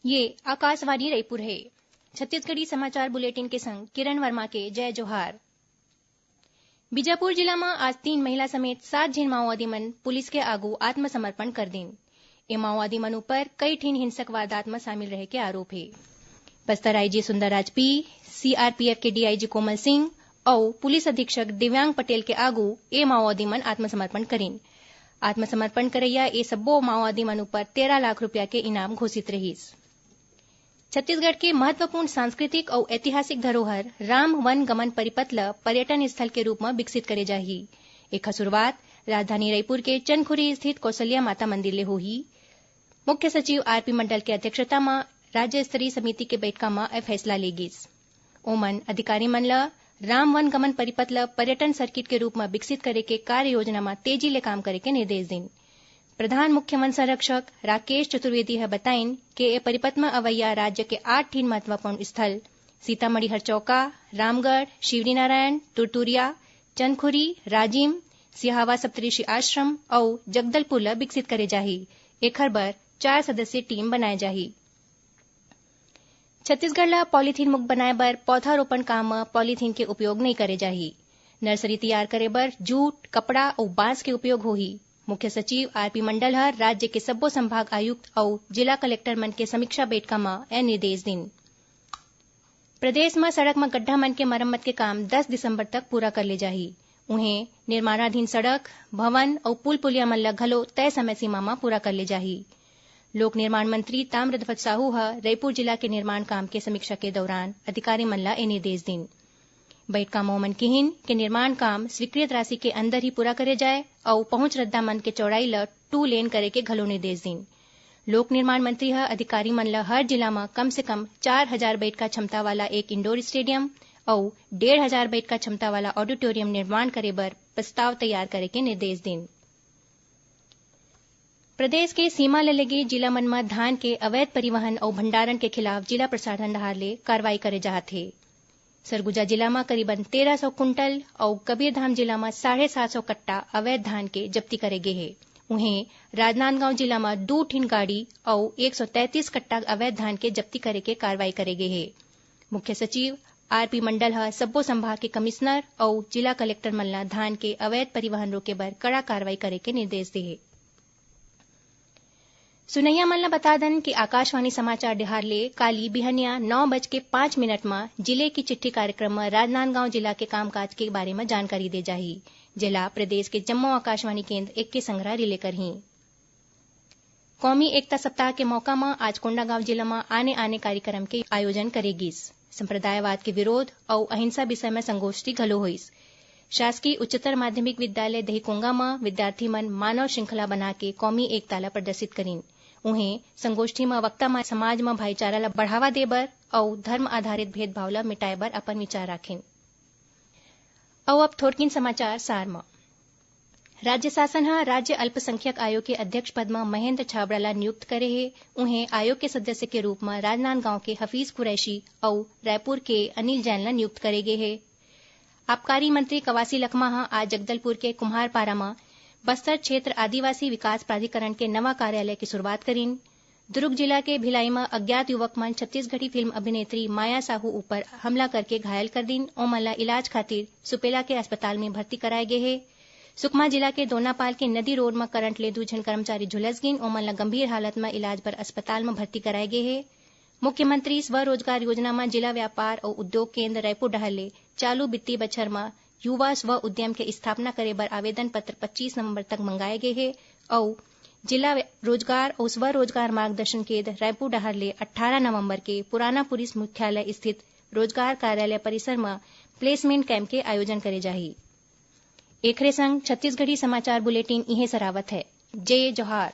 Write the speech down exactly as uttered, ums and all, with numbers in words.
ये आकाशवाणी रायपुर हे। छत्तीसगढ़ी समाचार बुलेटिन के संग किरण वर्मा के जय जोहार। बीजापुर जिला म आज तीन महिला समेत सात झिन माओवादी मन पुलिस के आगू आत्मसमर्पण कर दिन। ए माओवादी मन ऊपर कई ठिन हिंसक वारदात म शामिल रहे के आरोप हे। बस्तर आईजी सुंदरराज पी, सीआरपीएफ के डीआईजी कोमल सिंह अउ पुलिस अधीक्षक दिव्यांग पटेल के आगू ए माओवादी मन आत्मसमर्पण करिन। आत्मसमर्पण करइया ए सब्बो माओवादी मन ऊपर तेरह लाख रुपया के इनाम घोषित रहिस। छत्तीसगढ़ के महत्वपूर्ण सांस्कृतिक अउ ऐतिहासिक धरोहर राम वन गमन परिपथ ल पर्यटन स्थल के रूप म विकसित करे जाही। एखर शुरुआत राजधानी रायपुर के चंदखुरी स्थित कौशल्या माता मंदिर ले होही। मुख्य सचिव आरपी मंडल के अध्यक्षता म राज्य स्तरीय समिति के बैठका म ए फैसला ले गिस। ओमन अधिकारी मन ल राम वन गमन परिपथ ल पर्यटन सर्किट के रूप म विकसित करे के कार्य योजना म तेजी ले काम करे के निर्देश दिन। प्रधान मुख्य वन संरक्षक राकेश चतुर्वेदी ह बताइन के ए परिपथ म अवैया राज्य के आठ ठिन महत्वपूर्ण स्थल सीतामढ़ी हरचौका, रामगढ़, शिवरीनारायण, तुरतुरिया, चंदखुरी, राजिम, सिहावा सप्तऋषि आश्रम अउ जगदलपुर ल विकसित करे जाही। एखर बर चार सदस्यीय टीम बनाए जाही। छत्तीसगढ़ ल पॉलीथीन मुक्त बनाए बर पौधारोपण काम म पॉलीथीन के उपयोग नइ करे जाही। नर्सरी तैयार करे बर जूट, कपड़ा अउ बांस के उपयोग होही। मुख्य सचिव आरपी मंडल ह राज्य के सब्बो संभाग आयुक्त अउ जिला कलेक्टर मन के समीक्षा बैठका म ए निर्देश दिन। प्रदेश म सड़क म गड्ढा मन के मरम्मत के काम दस दिसंबर तक पूरा कर ले जाही। उहें, निर्माणाधीन सड़क, भवन अउ पुल पुलिया मन ल घलो तय समय सीमा म पूरा कर ले जाही। लोक निर्माण मंत्री ताम्रध्वज साहू ह रईपुर जिला के निर्माण काम के समीक्षा के दौरान अधिकारी मन ल ए निर्देश दिन। बैठका म ओमन किहिन के निर्माण काम स्वीकृत राशि के अंदर ही पूरा करे जाए अउ पहुंच रद्दा मन के चौड़ाई ल टू लेन करे के घलो निर्देश दिन। लोक निर्माण मंत्री ह अधिकारी मन ल हर जिला म कम से कम चार हजार बैठका क्षमता वाला एक इंडोर स्टेडियम अउ डेढ़ हजार बैठका क्षमता वाला ऑडिटोरियम निर्माण करे बर प्रस्ताव तैयार करे के निर्देश दिन। प्रदेश के सीमा ले लगे जिला मन म धान के अवैध परिवहन अउ भंडारण के खिलाफ जिला प्रशासन डहार ले कार्रवाई करे जात हे। सरगुजा जिला म करीबन तेरह सौ कुंटल अउ कबीरधाम जिला म साढ़े सात सौ कट्टा अवैध धान के जब्ती करे गे हे। उहें, राजनांदगांव जिला म दू ठिन गाड़ी अउ एक सौ तैंतीस कट्टा अवैध धान के जब्ती करे के कार्रवाई करे गे हे। मुख्य सचिव आरपी मंडल ह सब्बो संभाग के कमिश्नर अउ जिला कलेक्टर मन ल धान के अवैध परिवहन रोके बर कड़ा कार्रवाई करे के निर्देश दे हे। सुनइया मन ल बता दन कि आकाशवाणी समाचार डिहार ले काली बिहनिया नौ बज के पाँच मिनट म जिले की चिट्ठी कार्यक्रम म राजनांदगांव जिला के कामकाज के बारे म जानकारी दे जाही, जेला प्रदेश के जम्मो आकाशवाणी केंद्र एके संघरा रिले करही। कौमी एकता सप्ताह के मौका म आज कोंडागांव जिला म आने-आने कार्यक्रम के आयोजन करे गिस। संप्रदायवाद के विरोध अउ अहिंसा विषय म संगोष्ठी घलो होइस। शासकीय उच्चतर माध्यमिक विद्यालय दहीकोंगा म विद्यार्थी मन मानव श्रृंखला बनाके कौमी एकता ल प्रदर्शित करिन। उहें, संगोष्ठी म वक्ता मन समाज म भाईचारा ल बढ़ावा दे बर अउ धर्म आधारित भेदभाव ल मिटाए बर अपन विचार राखिन। अउ अब थोरकिन समाचार सार म। राज्य शासन ह राज्य अल्पसंख्यक आयोग के अध्यक्ष पद म महेंद्र छाबड़ा ल नियुक्त करे हे। उहें, आयोग के सदस्य के रूप म राजनांदगांव के हफीज कुरैशी अउ रायपुर के अनिल जैन ल नियुक्त करे गे हे। आबकारी मंत्री कवासी लखमा ह आज जगदलपुर के कुम्हारपारा म बस्तर क्षेत्र आदिवासी विकास प्राधिकरण के नवा कार्यालय के शुरुआत करिन। दुर्ग जिला के भिलाई म अज्ञात युवक मन छत्तीसगढ़ी फिल्म अभिनेत्री माया साहू ऊपर हमला करके घायल कर दिन। ओमन ल इलाज खातिर सुपेला के अस्पताल म भर्ती कराए गे हे। सुकमा जिला के दोनापाल के नदी रोड म करंट ले दू झन कर्मचारी झुलस गिन। ओमन ल गंभीर हालत म इलाज बर अस्पताल म भर्ती कराए गे हे। मुख्यमंत्री स्वरोजगार योजना म जिला व्यापार अउ उद्योग केंद्र रायपुर डहार ले चालू वित्तीय बछर म युवा स्व उद्यम के स्थापना करे बर आवेदन पत्र पच्चीस नवंबर तक मंगाए गे हे अउ जिला व्य-, रोजगार अउ स्वरोजगार मार्गदर्शन केंद्र रायपुर डहार ले अट्ठारह नवंबर के पुराना पुलिस मुख्यालय स्थित रोजगार कार्यालय परिसर म प्लेसमेंट कैंप के आयोजन करे जाही। एखरे संग छत्तीसगढ़ी समाचार बुलेटिन इहें सरावत हे। जय जोहार।